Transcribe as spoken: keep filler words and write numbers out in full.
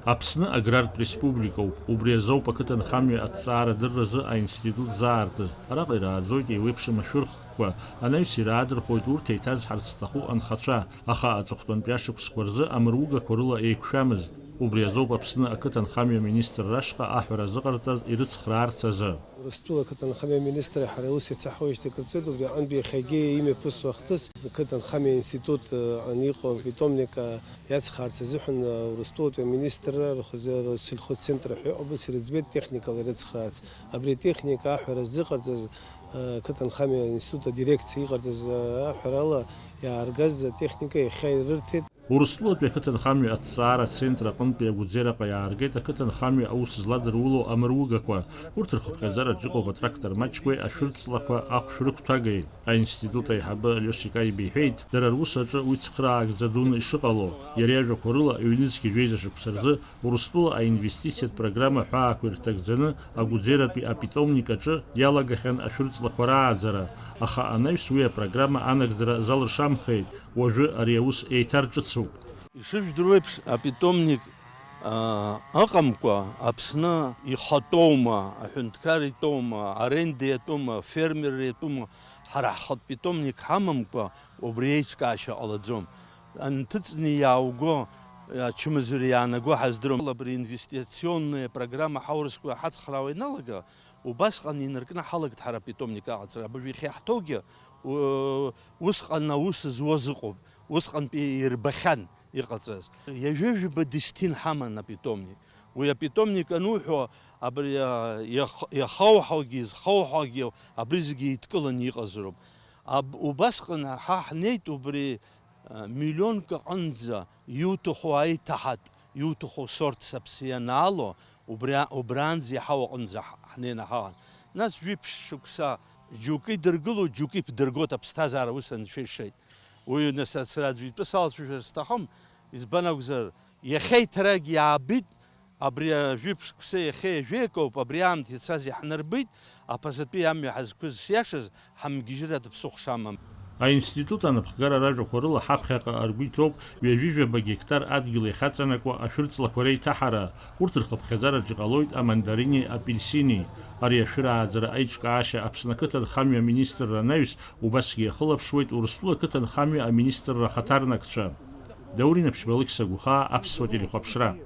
Аԥсны аграртә республикоуп, убри азоуп ақыҭанхамҩа аҭҵаара адырразы аинститут заартыз. Араҟа ирааӡоит еиуеиԥшым ашәырхқәа, анаҩс ираадырхәоит урҭ еиҭазҳарц зҭаху анхацәа, аха аҵыхәтәантәи ашықәсқәа рзы амыругақәа рыла еиқәшәамызт. Убри азоуп Аԥсны ақыҭанхамҩа аминистрра ашҟа аҳәара азыҟарҵаз ирыцхраарц азы. Урыстәыла ақыҭанхамҩа аминистрреи ҳареи аус еицаҳуеижьҭеи акыр ҵуеит, убри аҟынтәи иахьагьы имҩаԥысуа ахҭыс ақыҭанхамҩа аинститут, э, ан иҟоу апитомник, э, иацхраарц азыҳәан, э, Урыстәылатәи аминистрра рхазы-, рсельхозцентр ҳәа иҟоу абас ирыӡбеит техникала ирыцхраарц. Абри атехника аҳәара ззыҟарҵаз, э, ақыҭанхамҩа аинститут адирекциа иҟарҵаз, э, аҳәарала иааргаз атехника иахьа ирырҭеит. Урыстәылатәи ақыҭанхамҩа аҭҵаара ацентр аҟынтәи Агәӡераҟа иааргеит ақыҭанхамҩа аус зладыруло амыругақәа. Урҭ рхыԥхьаӡараҿ иҟоуп атрактор маҷқәеи ашәырҵлақәа ахәшә рықәҭәагеи. Аинститут аиҳабы Алиош Чикаиба иҳәеит, дара рус аҿы уи цхыраагӡа дуны ишыҟало. Иара иажәақәа рыла, ҩнызқьи жәеиза шықәса рзы Урыстәыла аинвестициатә программа ҳәаақәа ирҭагӡаны Агәӡератәи апитомник аҿы иалагахьан ашәырҵлақәа рааӡара, аха анаҩс уи апрограмма анагӡара залыршамхеит. Уажәы ари аус еиҭарҿыцуп. Ишыжәдыруеиԥш, апитомник, аа, ыҟамкәа, Аԥсны ихатәоума, аҳәынҭқар итәоума, аренда иатәума, фермер иатәума, ҳара ҳхатә питомник ҳамамкәа, убри еиҿкаашьа ҟалаӡом. Анҭыҵны иаауго, ачымазара иаанаго ҳаздырам. Абри инвестиционная программа ҳаурысқәа ҳацхраауа ианалага, убасҟан инаркны ҳалагт ҳара апитомник аҟаҵара. Абыржә иахьа иаҳҭоугьы, у-, усҟан аус зуаз ыҟоуп, усҟантәи ирбахьан иҟаҵаз. Ҩажәа-жәаба десятин ҳаман апитомник. Уи апитомник ануҳәо, абри, а, иах-, иахауҳәогьы изхауҳәогьы абри зегьы еидкыланы иҟазароуп. Аб-, убасҟан ҳа ҳнеит убри, а, миллионк аҟынӡа иуҭаху аиҭаҳатә, иуҭаху сорт саԥсы ианаало, убри а-, убраанӡа иаҳау аҟынӡа ҳ-, ҳнеины ҳаҟан. Нас жәиԥшь шықәса џьоукы идыргылоит, џьоукы иԥдыргоит, аԥсҭазаара ус анцәа ишеит. Уи, нас, ацра аӡәы итәы салацәажәар сҭахым, избан акәзар, иахьа иҭарагь иаабеит, абри ажәиԥшь шықәса иахьа ҩажәеикоуп, абри аамҭа ицаз иаҳнарбеит, аԥазатәи амҩа ҳазқәыз шиашаз, ҳамгьежьыратә ԥсыхәа шамам. Аинститут анапхгара ражәақәа рыла ҳаԥхьаҟа аргәы иҭоуп ҩажәижәаба гектар адгьыл иахьаҵанакуа ашәырҵлақәа реиҭаҳара, урҭ рхыԥхьаӡараҿ иҟалоит амандарини апельсини. Ари ашәырааӡара аиҿкаашьа Аԥсны ақыҭанхамҩа аминистрра анаҩс убасгьы иахылаԥшуеит Урыстәыла ақыҭанхамҩа аминистрра ахаҭарнакцәа. Даур Инаԥшьба, Алықьса Гәхаа, Аԥсуа телехәаԥшра.